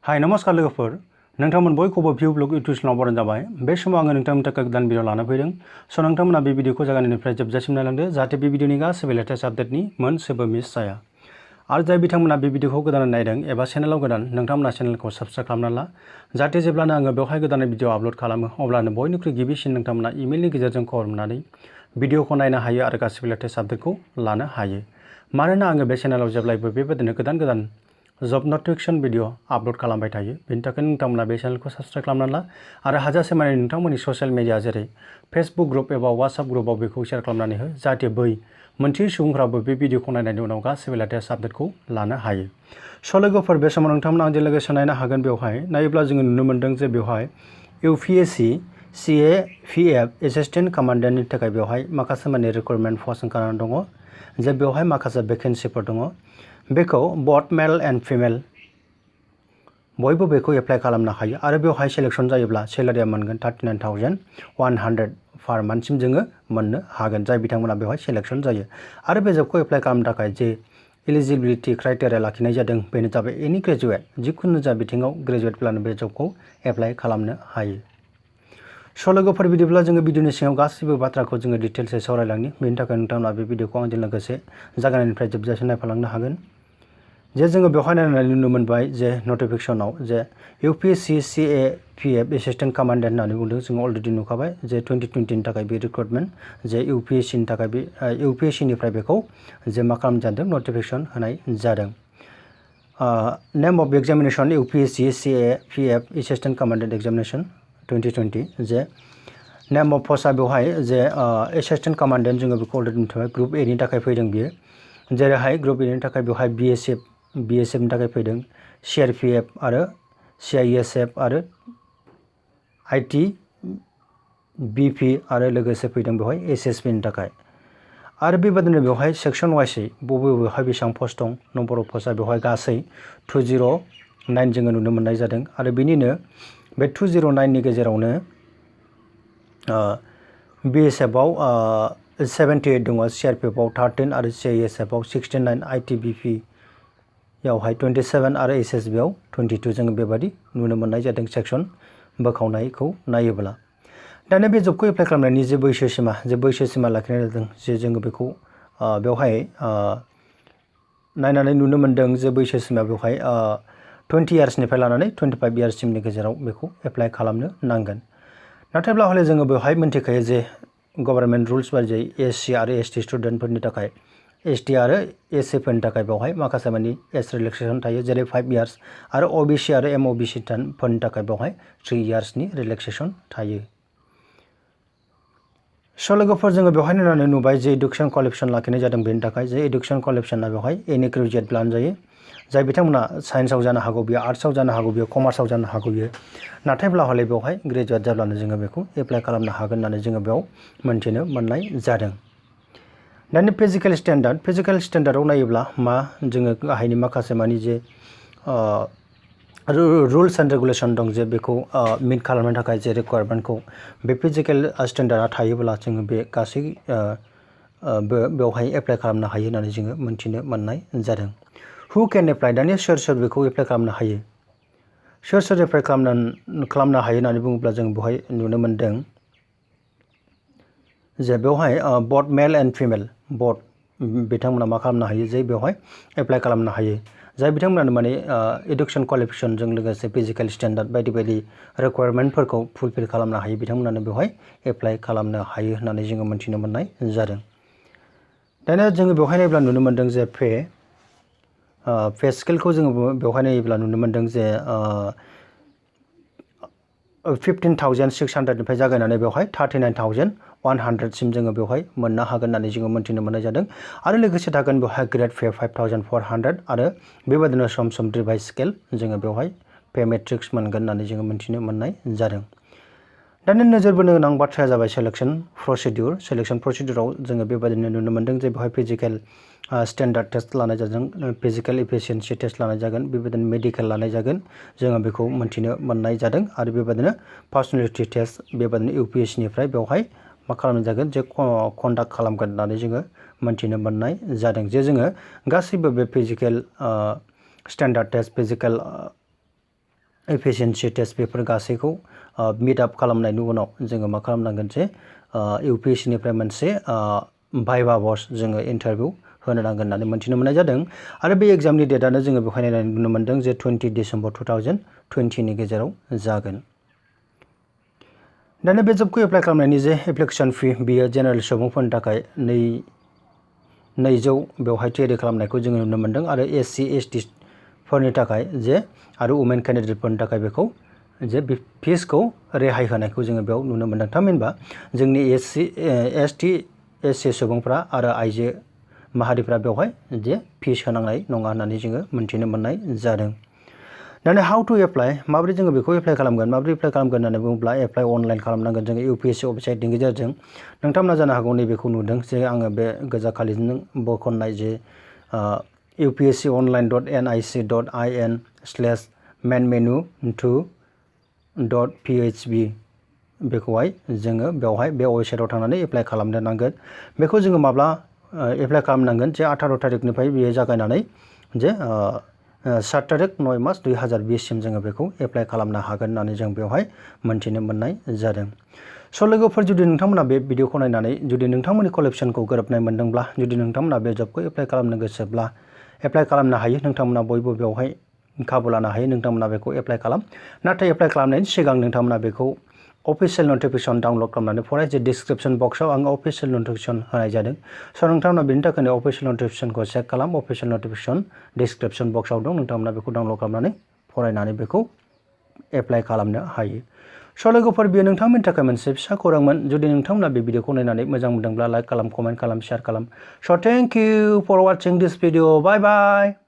हाय नमस्कार लोगोफोर नोंथांमोन बयखौबो भिउ ब्लग इउटुब चेनेलाव बरायनाय जाबाय। बे समाव आङो नोंथांमोननि थाखाय गोदान भिडिअ लाना फैदों। स' नोंथांमोना बे भिडिअखौ जागायनायनिफ्राय जोबजासिम नायलांदो जाहाथे बे भिडिअनि गासैबो लेटेस्ट आपडेटनि मोनसेबो मिस जाया। आरो जाय बिथांमोना बे भिडिअखौ गोदानै नायदों एबा चेनेलाव गोदान नोंथांमोना चेनेलखौ साबस्क्राइब खालामना ला जाहाथे जेब्लानो आङो बेवहाय गोदानै भिडिअ आपल'ड खालामो अब्लानो बयनिख्रुइ गिबिसिन नोंथांमोना इमेलनि गेजेरजों खबर मोननानै भिडिअखौ नायनो हायो आरो गासैबो लेटेस्ट आपडेटखौ लानो हायो। मानोना आङो बे चेनेलाव जेब्लायबो बेबायदिनो गोदान जब नटिफिकेशन भिडिअ आपल'ड खालामबाय थायो। बेनि थाखाय नोंथांमोना बे चेनेलखौ साबस्क्राइब खालामना ला आरो हाजासे माने नोंथांमोननि ससियेल मिडिया जेरै फेसबुक ग्रुप एबा वाट्सएप ग्रुपआव बेखौ शेयार खालामनानै हो जाहाथे बै मोनथियै सुबुंफ्राबो बे भिडिअखौ नायनायनि उनाव गासैबो लेटेस्ट आपडेटखौ लानो हायो। स' लोगोफोर बे समाव नोंथांमोना आंजों लोगोसे नायनो हागोन। बेवहाय नायोब्ला जोङो नुनो मोन्दों जे बेवहाय UPSC CAPF एसिस्टेन्ट कमान्डेन्टनि थाखाय बेवहाय माखासे माने रिक्रुटमेन्ट पस्ट ओंखारनानै दङ। जे बेवहाय माखासे भेकेन्सिफोर दङ। बेखौ बथ मेल एन्ड फिमेल बयबो बेखौ एप्लाइ खालामनो हायो आरो बेवहाय सेलेक्सन जायोब्ला सेलारिया मोनगोन 39,100 पार मान्थसिम जोङो मोननो हागोन जाय बिथांमोना बेवहाय सेलेक्सन जायो। आरो बे जबखौ एप्लाइ खालामनो थाखाय जे एलिजिबिलिटि क्राइटेरिया लाखिनाय जादों बेनो जाबाय एनि ग्रेजुवेट जिखुनु जा बिथिङाव ग्रेजुवेटब्लानो बे जबखौ एप्लाइ खालामनो हायो। स' लोगोफोर बिदिब्ला जोङो भिडिअनि सिङाव गासैबो बाथ्राखौ जोङो डिटेल्सै सावरायलांनि। बेनि थाखाय नोंथांमोना बे भिडिअखौ आंजों लोगोसे जागायनायनिफ्राय जोबजासिम नायफालांनो हागोन। जे जोङो बेवहाय नायनानै नुनो मोनबाय जे नटिफिकेशनाव जे UPSC CAPF एसिस्टेन्ट कमान्डेन्ट होननानै बुंदों। जों अलरेडि नुखाबाय जे 2020 नि थाखाय बे रिक्रुटमेन्ट जे UPSC नि थाखाय बे UPSC निफ्राय बेखौ जे मा खालामजादों नटिफिकेशन होनाय जादों। Name of examination UPSC CAPF assistant commandant examination 2020 जे नेम अफ पस्टआ बेवहाय जे एसिस्टेन्ट कमान्डेन्ट जोङो बेखौ अलरेडि मिथिबाय। ग्रुप ए नि थाखाय फैदों बियो। जेरैहाय ग्रुप ए नि थाखाय बेवहाय BSF नि थाखाय फैदों CRPF आरो CISF आरो ITBP आरो लोगोसे फैदों बेवहाय SSB नि थाखाय। आरो बेबादिनो बेवहाय सेक्सन वाइसै बबेहाय बेसेबां पस्ट दं नम्बर अफ पस्टआ बेवहाय गासै 209 जोङो नुनो मोननाय जादों। आरो बिनिनो बे 209 नि गेजेरावनो BSF आव 78 दङ, CRPF आव 13 आरो CISF आव 69, ITBP यावहाय 27 आरो SSB आव 22 जोङो बेबादि नुनो मोननाय जादों सेक्सन बोखावनायखौ नायोब्ला। दानिया बे जबखौ एप्लाइ खालामनायनि जे बैसो सिमा लाखिनाय जादों जे जोङो बेखौ बेवहाय नायनानै नुनो मोन्दों जे बैसो सिमा बेवहाय 20 इयार्सनिफ्राय लानानै 25 इयार्ससिमनि गेजेराव बेखौ एप्लाइ खालामनो नांगोन। नाथायब्ला हले जोङो बेवहाय मिन्थिखायो जे गभर्नमेन्ट रुल्स बायदियै SC आरो ST स्टुडेन्टफोरनि थाखाय ST आरो SC फोरनि थाखाय बेवहाय माखासे मानि एज रिलेक्सेसन थायो जेरै 5 इयार्स आरो OBC आरो MOBC फोरनि थाखाय बेवहाय 3 इयार्सनि रिलेक्सेसन थायो। स' लोगोफोर जोङो बेवहाय नायनानै नुबाय जे एडुकेसन क्वालिफिकेसन लाखिनाय जादों। बेनि थाखाय जे एडुकेसन क्वालिफिकेसना बेवहाय एनि ग्रेजुवेट लानो जायो। जाय बिथांमोना साइन्सआव जानो हागौ बियो, आर्ट्सआव जानो हागौ बियो, कमार्सआव जानो हागौ बियो। नाथायब्ला हले बेवहाय ग्रेजुवेट जाब्लानो जोङो बेखौ एप्लाइ खालामनो हागोन होननानै जोङो बेयाव मोन्थिनो मोननाय जादों। दानि फिजिकेल स्टेन्डार्डआव नायोब्ला मा जोङो गाहायनि माखासे मानि जे रुल्स एन्ड रेगुलेसन दं जे बेखौ मिट खालामनो थाखाय जे रिक्वायरमेन्टखौ बे फिजिकेल स्टेन्डार्डआ थायोब्ला जोङो बे गासै बेवहाय एप्लाइ खालामनो हायो होननानै जोङो मोन्थिनो मोननाय जादों। हु केन एप्लाइ दानिया सोर बेखौ एप्लाइ खालामनो हायो सोर एप्लाइ खालामनो हायो होननानै बुङोब्ला जों बेवहाय नुनो मोन्दों जे बेवहाय बथ मेल एन्ड फिमेल बथ बिथांमोना मा खालामनो हायो जे बेवहाय एप्लाइ खालामनो हायो। जाय बिथांमोनानो माने एडुकेसन क्वालिफिकेसनजों लोगोसे फिजिकेल स्टेन्डार्ड बायदि रिक्वायरमेन्टफोरखौ फुलफिल खालामनो हायो बिथांमोनानो बेवहाय एप्लाइ खालामनो हायो होननानै जोङो मोन्थिनो मोननाय जादों। दानिया जोङो बेवहाय नायोब्ला नुनो मोन्दों जे पे स्केलखौ जोङो बेवहाय नायोब्ला नुनो मोन्दों जे 15,600निफ्राय जागायनानै बेवहाय 39,100 सिम जोङो बेवहाय मोननो हागोन होननानै जोङो मोन्थिनो मोननाय जादों। आरो लोगोसे थागोन बेवहाय ग्रेड पे 5,400 आरो बेबादिनो सम रिभाइस स्केल जोङो बेवहाय पे मेट्रिक्स मोनगोन होननानै जोङो मोन्थिनो मोननाय जादों। दानिया नोजोर बोनो गोनां बाथ्राया जाबाय सेलेक्सन प्रसिडिउराव जोङो बेबादिनो नुनो मोन्दों जे बेवहाय फिजिकेल स्टेन्डार्ड टेस्ट लानाय जादों, फिजिकेल एफिसियेन्सि टेस्ट लानाय जागोन, बेबादिनो मेडिकेल लानाय जागोन जोङो बेखौ मोन्थिनो मोननाय जादों। आरो बेबादिनो पार्सनेलिटि टेस्ट बेबादिनो UPSC निफ्राय बेवहाय मा खालामनाय जागोन जे कन्डाक्ट खालामगोन होननानै जोङो मोन्थिनो मोननाय जादों। जे जोङो गासैबो बे physical standard test, physical efficiency test before गासैखौ मिट आप खालामनायनि उनाव जोङो मा खालामनांगोन जे UPSC निफ्राय मोनसे भाइभा भस जोङो इन्टारभिउ होनो नांगोन होननानै मोनथिनो मोननाय जादों आरो बे एग्जामनि डेटआनो जोङो बेवहाय नायनानै नुनो मोनदों जे 20 डिसेम्बर 2020 नि गेजेराव जागोन। दाना बे जबखौ एप्लाइ खालामनायनि जे एप्लिकेसन फी बियो जेनेरेल सुबुंफोरनि थाखाय 200 बेवहाय थियारि खालामनायखौ जोङो नुनो मोनदों आरो SC ST फोरनि थाखाय जे आरो वुमेन कैंडिडेटफोरनि थाखाय बेखौ जे फिसखौ रेहाय होनायखौ जोङो बेयाव नुनो मोनदों। थामहिनबा जोंनि SC ST SC सुबुंफ्रा आरो आइजो माहारिफ्रा बेवहाय जे फिस होनांनाय नङा होननानै जोङो मोनथिनो मोननाय जादों। दाना हाउ टु एप्लाइ माबोरै जोङो बेखौ एप्लाइ खालामगोन होननानै बुङोब्ला एप्लाइ अनलाइन खालामनांगोन जोङो UPSC वेबसाइटनि गेजेरजों। नोंथांमोना जानो हागौ नैबेखौ नुदों जे आङो बे गोजा खालिजों बख'नाय जे upsconline.nic.in/main-menu2.php बेखौहाय जोङो बेवहाय बे वेबसाइटआव थांनानै एप्लाइ खालामनो नांगोन। बेखौ जोङो माब्ला एप्लाइ खालामनांगोन जे 18 थारिखनिफ्राय बियो जागायनानै जे 7 तारिख 9 मार्च 2020 सिम जोङो बेखौ एप्लाइ खालामनो हागोन होननानै जों बेवहाय मोनथिनो मोननाय जादों। स' लोगोफोर जुदि नोंथांमोना बे भिडिअखौ नायनानै जुदि नोंथांमोननि क्वालिफिकेसनखौ गोरोबनाय मोनदोंब्ला जुदि नोंथांमोना बे जबखौ एप्लाइ खालामनो गोसोब्ला एप्लाइ खालामनो हायो। नोंथांमोना बयबो बेवहाय खाबु लानो हायो। नोंथांमोना बेखौ एप्लाइ खालाम। नाथाय एप्लाइ खालामनायनि सिगां नोंथांमोना बेखौ अफिशियेल नटिफिकेशन डाउनलड खालामनानै फराय जे डिस्क्रिप्शन बक्सआव आङो अफिशियेल नटिफिकेशन होनाय जादों। स' नोंथांमोना बेनि थाखायनो अफिशियेल नटिफिकेशनखौ चेक खालाम। अफिशियेल नटिफिकेशन डिस्क्रिप्शन बक्सआव दं। नोंथांमोना बेखौ डाउनलड खालामनानै फरायनानै बेखौ एप्लाइ खालामनो हायो। स' लोगोफोर बेयो नोंथांमोननि थाखाय मोनसे फिसा खौरांमोन। जुदि नोंथांमोना बे भिडिअखौ नायनानै मोजां मोनदोंब्ला लाइक खालाम, कमेन्ट खालाम, शेयार खालाम। So' thank you for watching this video. Bye bye.